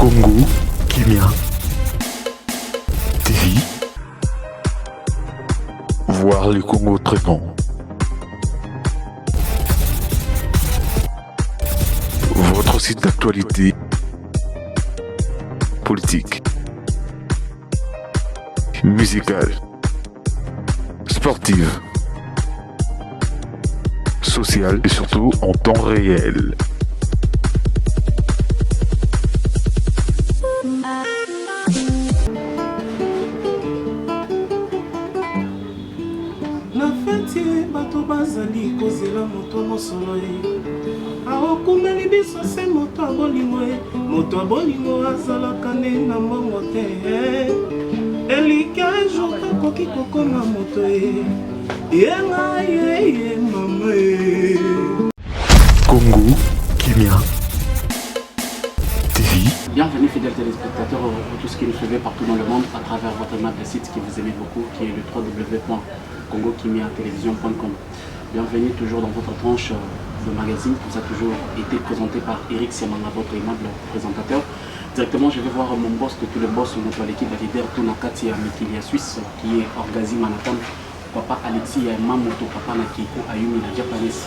Congo Kimia TV. Voir le Congo autrement. Votre site d'actualité politique, musicale, sportive, sociale et surtout en temps réel. Na feti bato bazali kozela moto mosolo ye aokumeli biso se moto ya bolingo ye moto ya bolingo azalaka nde na mbongo te elikya jour akoki kokoma moto ye ye ngai ye ye mama ye. Congo Kimia TV. Bienvenue fidèles téléspectateurs, vous tous qui nous suivez partout dans le monde à travers votre aimable site qui vous aimez beaucoup, qui est le www.congokimiatelevision.com. Bienvenue toujours dans votre tranche de magazine qui vous a toujours été présenté par Eric Siamanga, votre aimable présentateur. Directement, je vais voir mon boss de tous les boss, notre l'équipe leader Tunakati ya Mikili ya Suisse, qui est Orgazi Manhattan. Pourquoi pas Alexis Yamamoto, papa Nakiko Ayumi la japonaise.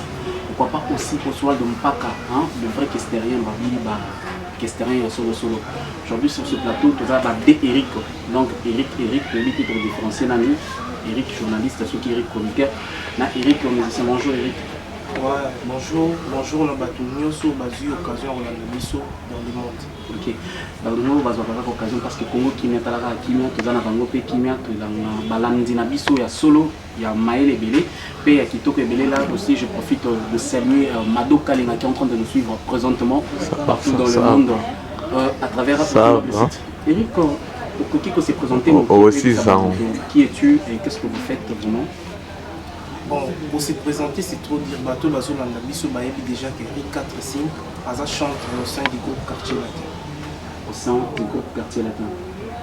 Pourquoi pas aussi Oswald Mpaka, hein, le vrai kesterien, Babili ba kesterien ya solo solo. Aujourd'hui sur ce plateau, tu vas D Eric. Donc Eric, Eric, le titre différencier nani. Eric journaliste, ce qui Eric chroniqueur. Na Eric musicien. Bonjour Eric. Ouais, bonjour, bonjour na bato nyonso bazwi occasion ya kolanda biso dans le monde. Ok, bango bazwaka kaka occasion parce que Congo kimia talaka kimia, toza na bango mpe kimia, tozanga balandi na biso ya solo ya mayele ebele mpe ya kitoko ebele. Là aussi je profite de saluer Mado Kalenga qui est en train de nous suivre présentement partout dans le monde à travers ça, le site. Eric, okoki ko se présenter oh, aussi ça. Qui es-tu et qu'est-ce que vous faites vraiment? Bon, pour se présenter, c'est trop dire. Bato bazolanda biso bayebi déjà que Eric 4 Sim aza chantre au sein du groupe Quartier Latin. Au sein du groupe Quartier Latin.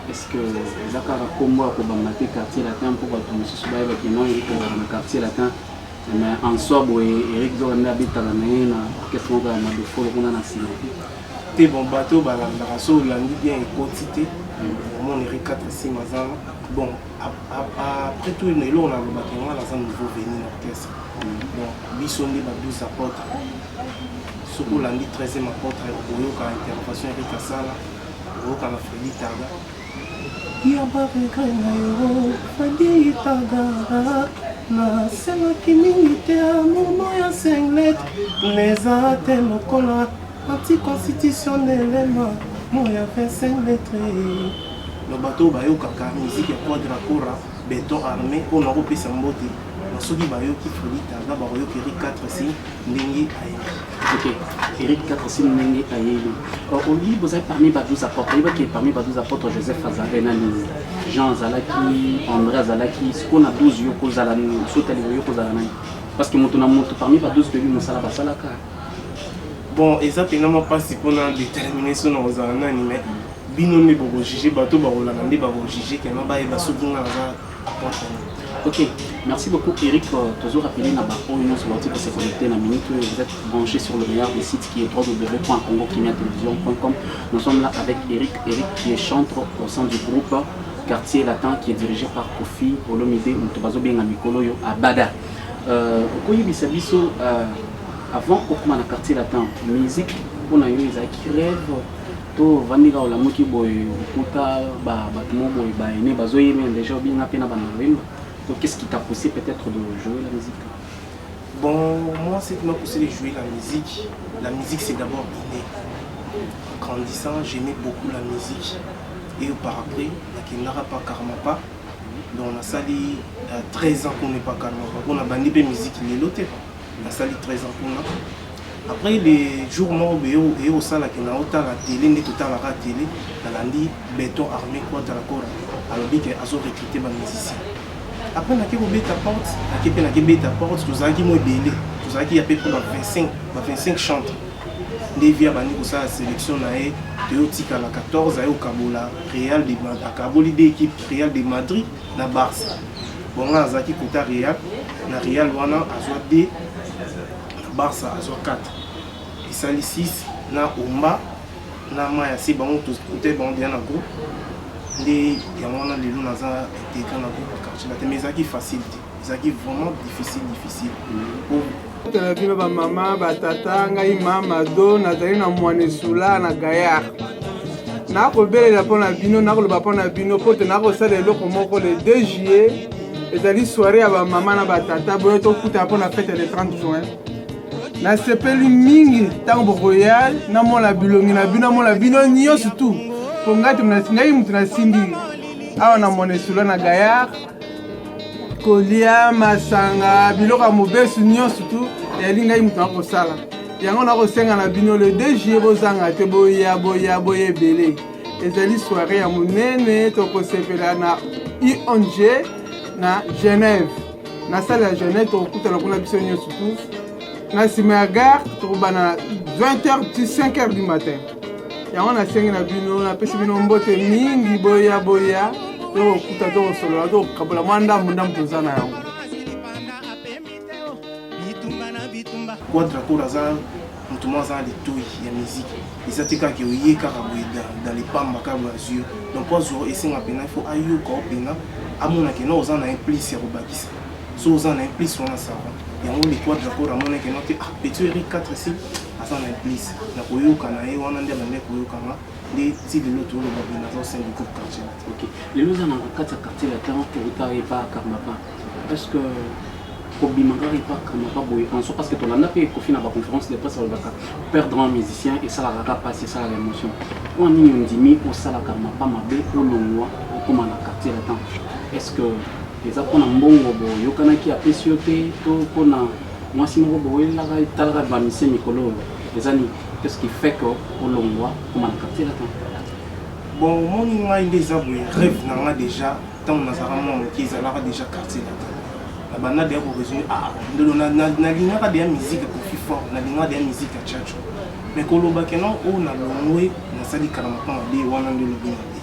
Est-ce que eza kaka kombo ya kobamba te Quartier Latin mpo bato mosusu bayebaki non Eric azalaka na Quartier Latin, mais en soi boye Eric zoka nde abetaka na ye na orchestre moko ya Madofolo kuna na nsima? Te, bon, bato balandaka so olandi bien ekoti te, omona Eric 4 Sim aza bon. Après tout, eloko nalobaki, nga naza nouveau venu na orchestre. Bon, biso nde ba 12 apôtres. Soki olandi 13e apôtre, okoyoka intervention Eric asala, okoyoka na Fredi Taga ya ba regret na yo. Fredi Taga, naselaki mingi te amour ya singlet neza te lokola anticonstitutionnellement mo ya 25 lettres. No bato oyo bayokaka musique ya Quadra Kora Béton Armé oyo nakopesa mbote na soki bayoki Fredi Taga, bakoyoka Eric 4 Sim ndenge ayembi. Ok, Eric 4 Sim ndenge ayeli. Olobi bozali parmi ba 12 apôtres. Oyebaki parmi ba 12 apôtres Joseph azalaki nani, Jean azalaki, André azalaki. Sikoyo na 12 yo kozala sotali yo kozala nani? Parce que moto na moto parmi ba 12 toyebi mosala basalaka. Bon, eza mpena mwa mpasi mpona déterminer so na kozala nani, mais bino nde bokojuge, bato bakolanda nde bakojuge kena bayeba soki nga naza apôtre nini. Ok, merci beaucoup Eric. Toujours rappelé na ba oyo nyonso bauti ko se connecter na minute oyo, vous êtes branché sur le meilleur des sites qui est www.congokimiatelevision.com. Nous sommes là avec Eric, Eric qui est chantre au sein du groupe Quartier Latin qui est dirigé par Kofi Olomide, moto bazobenga mikolo oyo Abada. Okoyebisa biso avant okoma na Quartier Latin, musique mpona yo ezalaki rêve to ovandi kaka olamuki boye okuta bato mo boye baene bazoyemba déjà obinga mpe na bana koyemba? Donc qu'est-ce qui t'a poussé peut-être de jouer la musique? Bon, moi, ce qui m'a poussé de jouer la musique, c'est d'abord inné. En grandissant, j'aimais beaucoup la musique. Et par après, nakendaka pa Karmapa. Donc nasali 13 ans qu'on n'est pas Karmapa. On a bandi pe musique lelo te. Nasali 13 ans kuna. Après les jours moko boye osalaki na otala télé nde totalaka télé, nalandi Béton Armé Quadra Kora alobi ke azo recruter ba musicien. Après nake kobeta porte, nake mpe nake beta porte, tozalaki mo ebele, tozalaki ya pe mpo ba 25, ba 25 chantre. Nde vi abandi kosala sélection na ye, toyotikala 14. Aye okabola Real de, akaboli deux équipe, Real de Madrid na Barça. Bon, nga azalaki kota Real. Na Real wana azwa 2, na Barça azwa 4, esali 6 na Omba. Na Maya se bango tokutaki bango deja na groupe nde yango wana lelo naza intégré na groupe ya Quartier Latin, mais ezalaki facile te, ezalaki vraiment difficile, difficile. Tala bino bamama, batata, ngai mama do nazali na Mwanesula na Gayard. Nakobelela mpo na bino, nakoloba mpo na bino mpo te nakosala eloko moko le 2 juillet. Ezali soirée ya bamama na batata. Boye tokutana mpo na fête le 30 juin. Nasepeli mingi ntango bokoya, namona bilongi na bino, namona bino nyonso tu, mpo ngai moto nasimbi awa na Mwanesula na Gayard. Kolia, masanga, biloko ya mobesu nyonso tu eyali ngai moto nakosala yango. Nakosenga na bino le 2 juillet, bozanga te, boya, boya, boya ebele. Ezali soirée ya monene, tokosepela na ING na Genève, na salle ya Genève. Tokokutana kuna biso nyonso tu na nsima ya gare. Tokobana 20h ti 5h du matin. Yango nasengi na bino, napesi bino mbote mingi. Boya, boya, tokokuta, tokosolola, tokokabola mwa ndambu ndambu toza na yango. Quadra Kora aza moto moko aza na litoi ya musique. Eza te kaka oye kaka boye dans les pamba kaka boye azwi yo. Donc po azwa, esenga mpena il faut ayoka o mpena amona ke no oza na un plus ya kobakisa. So oza na un plus wana, sava yango le Quadra Kora amona ke no te, ah, petit Eric 4 si aza na un plus na koyoka na ye wana, nde abandaki koyokanga nde ti lelo toloba boye naza au sein du groupe Quartier Latin. Ok, lelo oza na kati ya Quartier Latin, outa epa Karmapa. Est ce que kobima kaka epa Karmapa boye en soi, parce que tolanda mpe Kofi na baconférence de presse alobaka perdre un musicien esalaka kaka mpasi, esalaka émotion, mpo nini ondimi osala Karmapa mabe, olongwa, okóma na Quartier Latin? Est ce que eza mpona mbongo boyokanaki apesi yo te, to mpona mwasi moko boyelaka etalaka bamusicien mikolo oyo? Eza nini? Qu'est-ce qui fait que olongwa, okóma na Quartier Latin? Bon, omoni ngai nde eza boye, rêve na nga déjà ntango nazalaka mwa moke ezalaka déjà Quartier Latin. Na banda deya koraisonner, ah, ndolo nalingaka deya musique ya Kofi fort, nalingaka deya musique ya Tchatcho, mais koloba ke non, oyo nalongwe nasali Karmapa mabe, wana nde olobi mabe.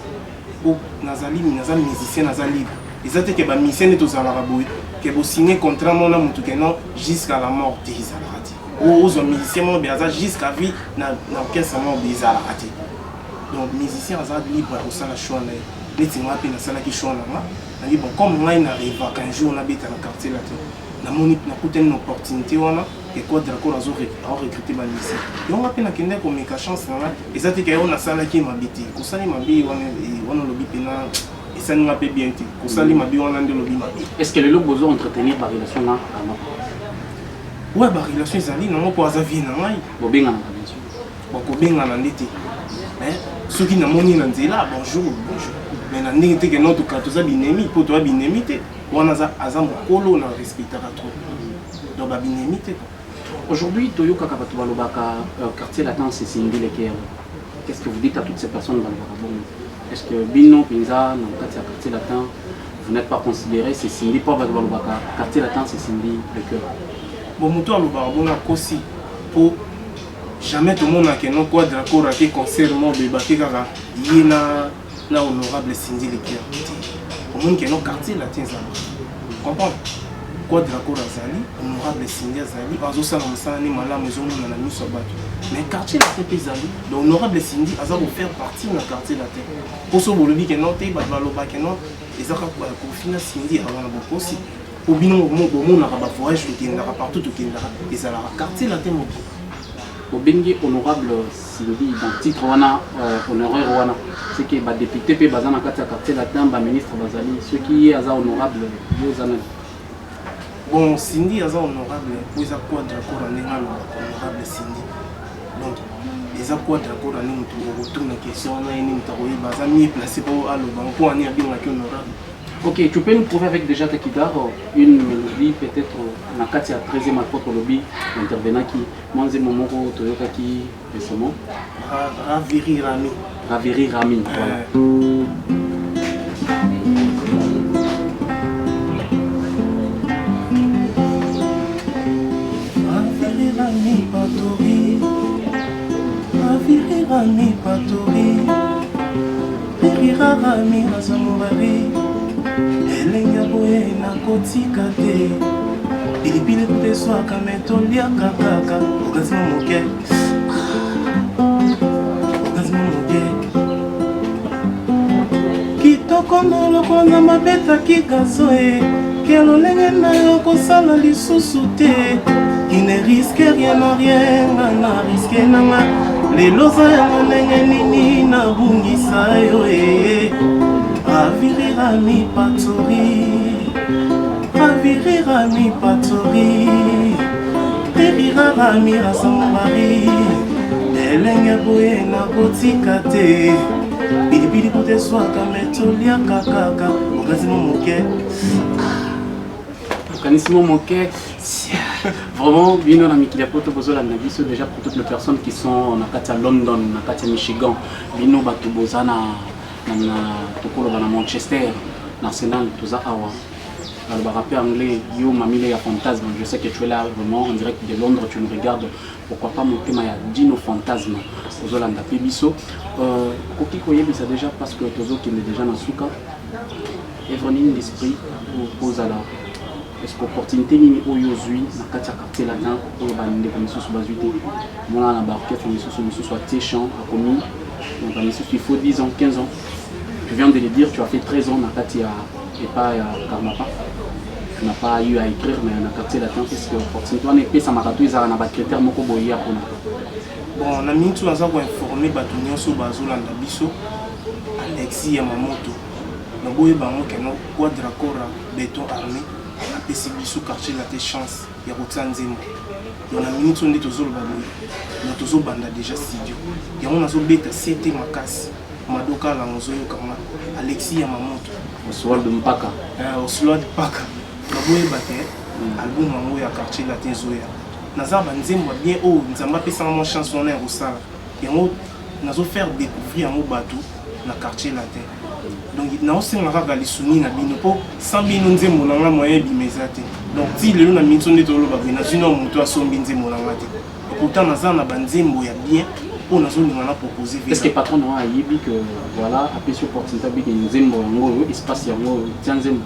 Po nazali, naza musicien, naza libre. Eza te ke bamusicien nde tozalaka boye ke bosigne contrat mona motu ke non, jusqu'à la mort te. Ezalaka te oyo ozwa musicien moko be aza jusqu'à vie na orchestre moko be, ezalaka te. Donc musicien aza libre ya kosala choix na ye. Neti nga mpe nasalaki choix na nga, nabi bon, comme ngai na rêvaka un jour nabeta na Quartier Latin, namoni nakutani na opportunité wana ke Quadra Kora azo recruter bamusicien, yango nga mpe nakendaki komeka chance na ngai. Eza te ke oyo nasalaki ye mabe te. Kosali mabe wana, wana olobi mpena esali nga mpe bien te. Kosali mabe wana nde olobi mabe. Est ce que lelo bozo entretenir barelation na Karmapa? Ouais, barelation ezali nango mpo aza vie na ngai. Bobenganaka, bien sûr? Bakobengana nde te, mais soki namoni na nzela, bonjour, bonjour, mais na ndenge te ke non, toka toza binemi, mpo toza binemi te. Wana aza mokolo na respectaka trop, donc babinemi te quoi. Aujourd'hui, toyokaka bato balobaka Quartier Latin c'est Cindy Le Cœur. Qu'est-ce que vous dites à toutes ces personnes balobaka bongo? Est-ce que bino mpenza na kati ya Quartier Latin, vous n'êtes pas considéré, c'est Cindy, mpo bato balobaka Quartier Latin c'est Cindy Le Cœur? Bon, moto alobaka bongo akosi, mpo jamais tomonaka no Quadra Kora ke concert moko boye bake kaka ye na honorable Cindy Le Cœur te. Omoni ke no Quartier Latin ezalaka, comprendre, Quadra Kora azali, honorable Cindy azali, azosala mosala nde malamu, ezomona na miso ya bato, mais Quartier Latin mpe ezali. Donc honorable Cindy aza kofaire partie na Quartier Latin. Mpo so bolobi ke non te, bato balobake non, eza kaka Kofi na Cindy awa na bokosi, po bino bomonaka bavoyage tokendaka partout, tokendaka ezalaka Quartier Latin mobimba. Bobengi honorable Cindy dans titre wana, honoraire wana, c'est que badéputé mpe baza na kati ya Quartier Latin, baministre bazali. Soki ye aza honorable, yo oza nani? Bon, Cindy aza honorable po eza Quadra Kora ndenge alobaka honorable Cindy. Donc eza Quadra Kora nde moto okotuna question wana, ye nde moto akoyeba, aza mieux placé po aloba mpo ani abengaki honorable. Ok, tu peux nous prouver avec déjà ta guitare une mélodie peut-être na kati ya 13e apôtre lobi intervenant qui mwa nzembo moko toyokaki récemment? Raviri Rami. Raviri Rami, voilà. Raviri Rami Patori, Raviri Rami Patori, Rirarami azamorari, elengi ya boye nakotika te. Pilipili kuta eswaka, me toliaka kaka orgasme moke, orgasme. Makondo lokola nzambe abetaki gazo e ke lolenge na yo kosala lisusu te qui ne risque rien na rien nga na risque na nga lelo oza yango ndenge nini nabungisa yo e avirira mi patori avirira mi patori erirara mirasambari elenge boye nakotika te pilipili kuta eswaka me toliaka kaka okanisi mo moke. Okanisi mo moke. Vraiment, bino na mikili ya poto bozolanda biso, déjà pour toutes les personnes qui sont na kati ya London, na kati ya Michigan, bino bato boza na tokoloba na Manchester, na Arsenal, toza awa, balobaka mpe anglais. Yo mamile ya Fantasme, je sais que tu es là vraiment en direct de Londres, tu nous regardes. Pourquoi pas motema ya Dino Fantasme ozolanda mpe biso. Okoki koyebisa déjà, parce que tozokende déjà na suka, œuvre nini d'esprit kozala? Est ce que opportunité nini oyo ozwi na kati ya Quartier Latin oyo bandeko misusu bazwi te? Mona na baorchestre misusu, misusu atie chant akomi, bamisusu il faut 10 ans, 15 ans. Tu viens de le dire, tu as fait 13 ans na kati ya epa ya Karmapa, tu n'as pas eu à écrire. Mais na Quartier Latin, est ce que opportunité wana epesamaka to ezalaka na bacritère moko boye ya mpona? Bon, na miniti oyo naza koinforme bato nyonso bazolanda biso, Alexis ya Mamoto, na boyeba yango keno Quadracora Béton Armé apesi biso Quartier Latin chance ya kotia nzembo. Donc na miniti oyo nde tozoloba boye, donc tozobanda déjà studio. Yango nazobeta sete makasi. Madoka lango ozoyokanga, Alexis ya Mamoto. Oswald Mpaka. Oswald Mpaka, naboyeba te album yango ya Quartier Latin ezoya. Naza banzembo ya bien oyo Nzambe apesanga mwa chance wana ya kosala yango, nazofaire découvrir yango bato na Quartier Latin. Donc naosenga kaka lisuni na bino, mpo sans bino nzembo na nga moyen ebima eza te. Donc ti lelo na miniti nde toloba boye, nazwi na moto asombi nzembo na nga te. Et pourtant naza na banzembo ya bien oyo nazolinga na propose. Est ce que patron na ayebi que voilà, apesi opportunité, abiki nzembo yango oyo, espace yango oyo, tia nzembo?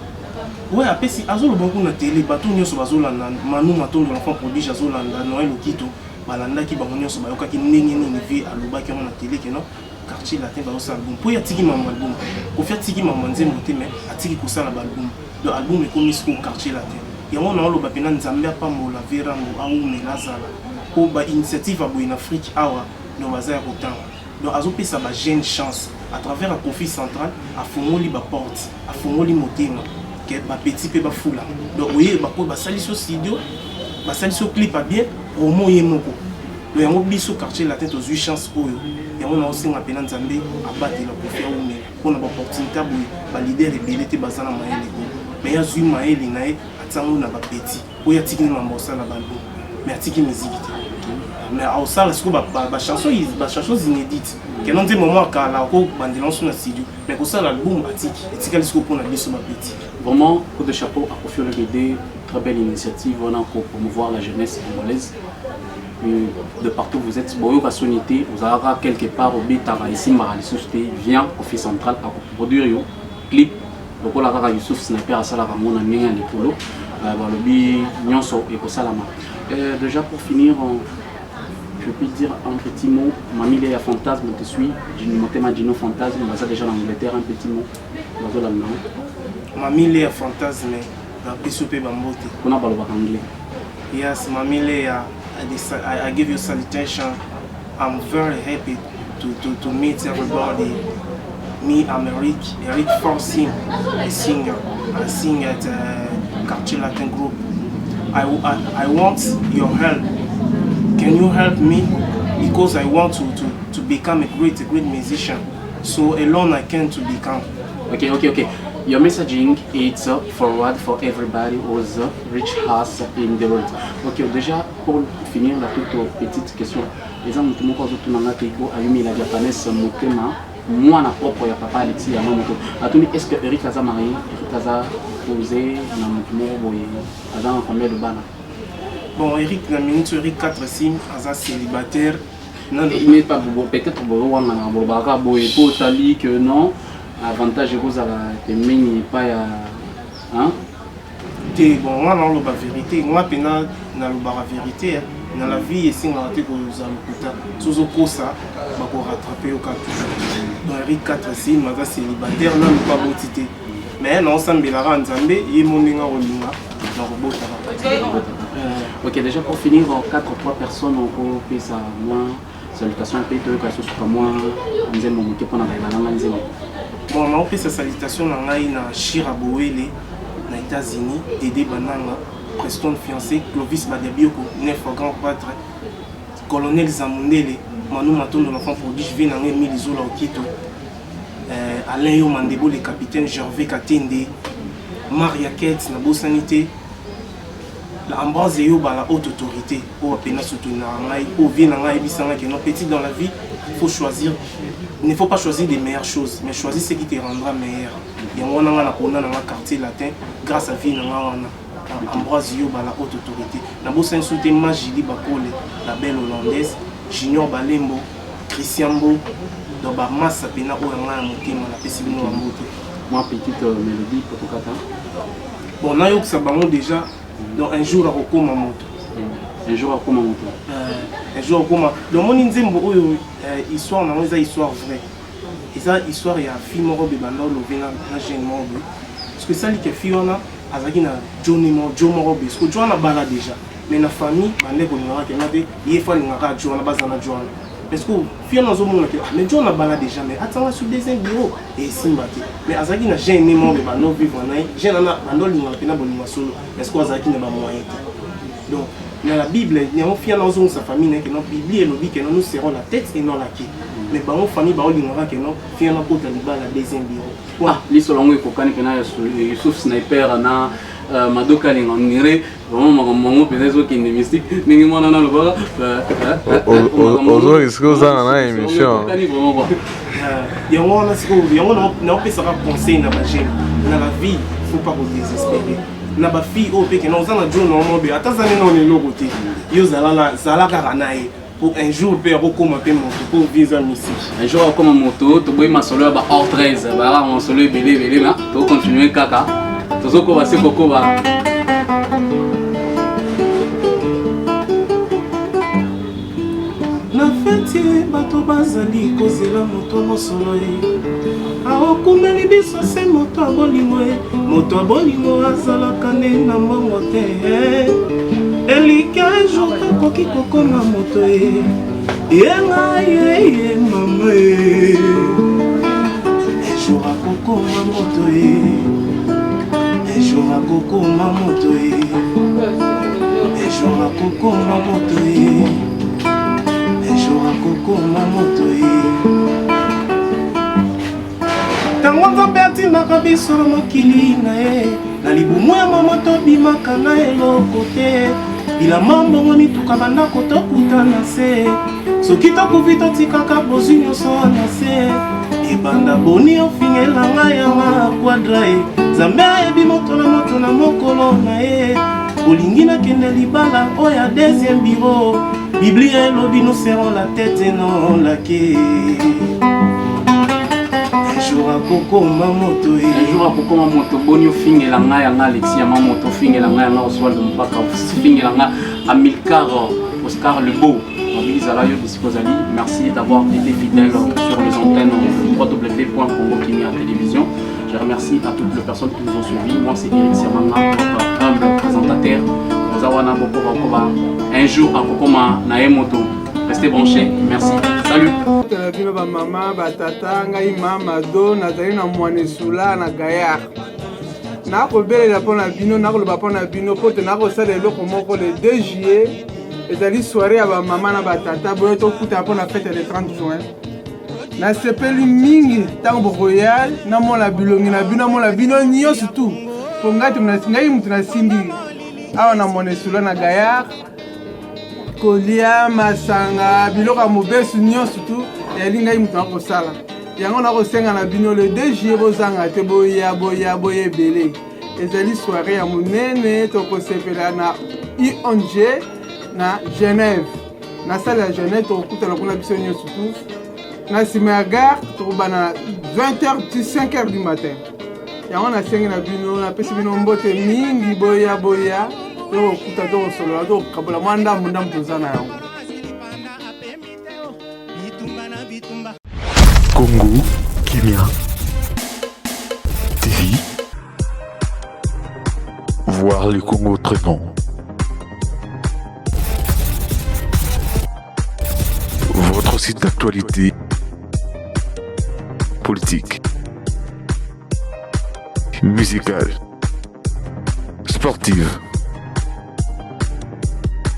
Ouais, apesi, azoloba kuna tele, bato nyonso bazolanda. Manu Matondo, l'enfant prodige, azolanda. Noel Okito, balandaki bango nyonso, bayokaki ndenge nini vie alobaki yango na tele keno Quartier Latin bazosala album, mpo ye atiki mambo album. Kofi atiki mambo nzembo te, mais atiki kosala baalbum. Donc album ekomi sikoyo Quartier Latin. Yango naoloba mpena Nzambe apambola Verango, aumela, azala mpo bainitiative ya boye na Afrique awa. Donc baza ya kotanga, donc azopesa bajeune chance à travers ya Kofi Central. Afongoli baporte, afongoli motema ke bapeti mpe bafula. Donc oyeba po basalisi yo studio, basalisi yo clip ya bien, promo ye moko. Donc yango biso Quartier Latin tozwi chance oyo. Yango naosenga mpena Nzambe abatela Kofi, aumela, mpona baopportunité boye. Baleader ebele te baza na mayele oyo, mais ye azwi mayele na ye, atiango na bapeti oyo atiki mambo osala baalbum, mais atiki miziki te. Mais aosala sikoyo bachansons inédites keno nzembo mwa kala akobandela nso na studio, mais kosala album atiki, etikali sikoyo mpona biso bapeti. Vraiment, coup de chapeau à Koffi Olomide, très belle initiative voilà, pour promouvoir la jeunesse congolaise. De partout vous êtes, boyoka soni te, ozalaka quelque part, obetaka, esimbaka lisusu te, viens Koffi Central akoproduire yo clip lokola kaka Yusuf Sniper asalaka yango na ndenge ya likolo. Balobi nyonso ekosalama. Déjà pour finir, je peux dire un petit mot? Mamile ya Fantasme te suit, motema Dino Fantasme baza déjà na Angleterre, un petit mot, bazolanda. Mamile ya Fantasme, napesi mpe bambote. Kuna balobaka anglais. Yes, Mamile ya, I give you salutation. I'm very happy to meet everybody. Me, I'm Eric, Eric Forcing, a singer. I sing at Quartier Latin Group. I want your help. Can you help me? Because I want to become a great musician. So alone I can't to become. Okay. Your messaging is forward for everybody who's reach us in the world. Ok, déjà pour finir, la toute petite question. Eza moto moko azotunanga te ko ayumi la japonaise motema mwana propre ya papa Alexis ya moto atuni: est ce que Eric aza marié? Eric aza posé na moto moko boye? Aza na combien de bana? Bon, Eric, na minute Eric 4 sim aza célibataire. Non, il n'est pas bon, peut-être bozowangana, bolobaka boye po otali que non, avantage ekozala pembeni epai ya, hein? Te, bon, nga naoloba vérité, nga mpena nalobaka vérité. Na la vie esengaka te kozala lokuta. So ozokosa, bakorattrape yo kaka toujours. Donc Eric 4 sim aza célibataire nanu mpe aboti te, mais naosambelaka Nzambe ye mo ndenge akolinga na kobotaka. Ok, déjà pour finir, 4 3 personnes okopesa mwa salutation mpe toyoka lisusu ka mwa nzembo moke mpona bayebananga nzembo. Bon, naopesa salutation na ngai na Shira Bowele na États-Unis, Dede Bananga, Preston fiancé, Clovis Badiabioko, nef grand prêtre, Colonel Zamundele, Manu Matondo l'enfant prodige, vie na ngai Emile Zola Okito, Alain Yo Mandebo le capitaine, Gervais Katende, Maria Ketz nabosani te, la Ambroise Eyoba la haute autorité oyo apena soutenaka ngai, oyo vie na ngai ayebisanga que non, petit, dans la vie faut choisir, il ne faut pas choisir des meilleures choses, mais choisir ce qui te rendra meilleur. Yango wana ngai napona na nga Quartier Latin grâce à vie na nga wana Ambroise Yoba la haute autorité. Nabosani su te Majili Bakole la belle hollandaise, Junior Balembo, Christian Mbo, donc bamasa mpena oyo ya ngai ya motema, napesi bino bambote. Mwa petite mélodie po tokata. Bon, nayokisa bango déjà. Donc un jour akokoma moto. Un jour akokoma moto. Un jour akokoma. Donc moni nzembo oyo, histoire nango eza histoire vraie, eza histoire ya fille moko boye banda olove na jeune moko boye, parce que esali ke fille wana azalaki na joni mo jo moko boye. Parce que jo wana bala déjà, mais na famille bande kolingaka kena te, ye fo alingaka jo wana, baza na jo wana. Parce que fille wana azomona ke, ah, mais jo wana bala déjà, mais atanga sur deuxième bureau esimba te. Mais azalaki na jeune moko boye bando vivre na ye, jeune wana bando olingaka mpena bolinga solo, parce que azalaki na bamoyen te. Donc na la Bible yango, fille wana ozongisa famille na ye ke non, Biblie elobi ke non, nous serons la tête et non la queue. Mais bango famille baolingaka ke non, fille wana kota libala deuxième bureau. Ah, lisolo yango ekokani mpena ya Yusuf Sniper na Madoka Alinga, ondire vraiment makambo yango mpenza ezokende mystique ndenge mwana nalobaka. Ozo risque ozanga na émission. Vraiment quoi. Yango wana sikoyo, yango naopesaka conseil na bajeune: na la vie faut pas kodésespérer. Na bafille oyo mpe kena oza na jo na omo be, ata aza nde nano eloko te, yo zala zala kaka na ye po un jour mpe akokóma mpe moto, mpo vie eza mystique. Un jour akokóma moto. Toboyi masolo ya ba or 13, bayaka masolo ebele ebele na tokontinue kaka, tozokoba se kokoba. Na feti bato bazali kozela moto mosolo ye aokumeli biso se moto ya bolingo ye. Moto ya bolingo azalaka nde na mbongo te. Elike un jour akoki kokoma moto ye, ye ngai ye, ye mama ye, un jour akokoma moto ye, un jour akokoma moto ye, un jour akokoma moto ye, un jour akokoma moto ye. Ntango Nzambe atindaka biso na mokili na ye, na libumu ya mama tobimaka na eloko te. Bilamba, mbongo, mituka, bandako, tokuta na se. Soki tokufi, totikaka bozwi nyonso na se. Ebanda boni ofingela ngai yanga quadra ye? Nzambe ayebi moto na moto na mokolo na ye. Olingi nakende libala oyo ya deuxième bureau? Biblia elobi nous serons la tête et non la queue. Un jour akokoma moto ye. Un jour akokoma moto. Boni ofingela ngai yanga Alexi yama moto, ofingela ngai yanga Oswald Mpaka, ofingela ngai Amilcar Oscar Le Beau Mabili, zala yo bisika ozali. Merci d'avoir été fidèle sur les antennes www.congokimia télévision. Je remercie à toutes les personnes qui nous ont suivis. Moi, c'est Eric Siamanga, votre humble présentateur. Oza wana boko bakoba un jour akokoma na ye moto. Restez branchés. Merci. Salut. Na bino bamama, batata, ngai mama Do, nazali na mwana esula na Gaillard. Nakobelela mpo na bino, nakoloba mpo na bino mpo te nakosala eloko moko le 2 juillet. Ezali soirée ya bamama na batata. Boye tokutana mpo na fête le 30 juin. Nasepeli mingi ntango bokoya, namona bilongi na bino, namona bino nyonso tu, mpo ngai moto nasimbi awa na mona esula na Gaillard. Kolia, masanga, biloko ya mobesu nyonso tu eyali ngai moto nakosala yango. Nakosenga na bino le 2 juillet, bozanga te, boya, boya, boya ebele. Ezali soirée ya monene, tokosepela na IONG na Genève, na salle ya Genève. Tokokutana kuna biso nyonso tu na nsima ya gare. Tokobana 20h ti 5h du matin. Yango nasengi na bino, napesi bino mbote mingi. Boya, boya, tokokuta, tokosolola, tokokabola mwa ndambu ndambu toza na yango. Congo. Congo, Kimia, TV. Voir le Congo autrement. Votre site d'actualité politique, musicale, sportive,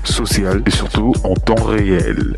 sociale et surtout en temps réel.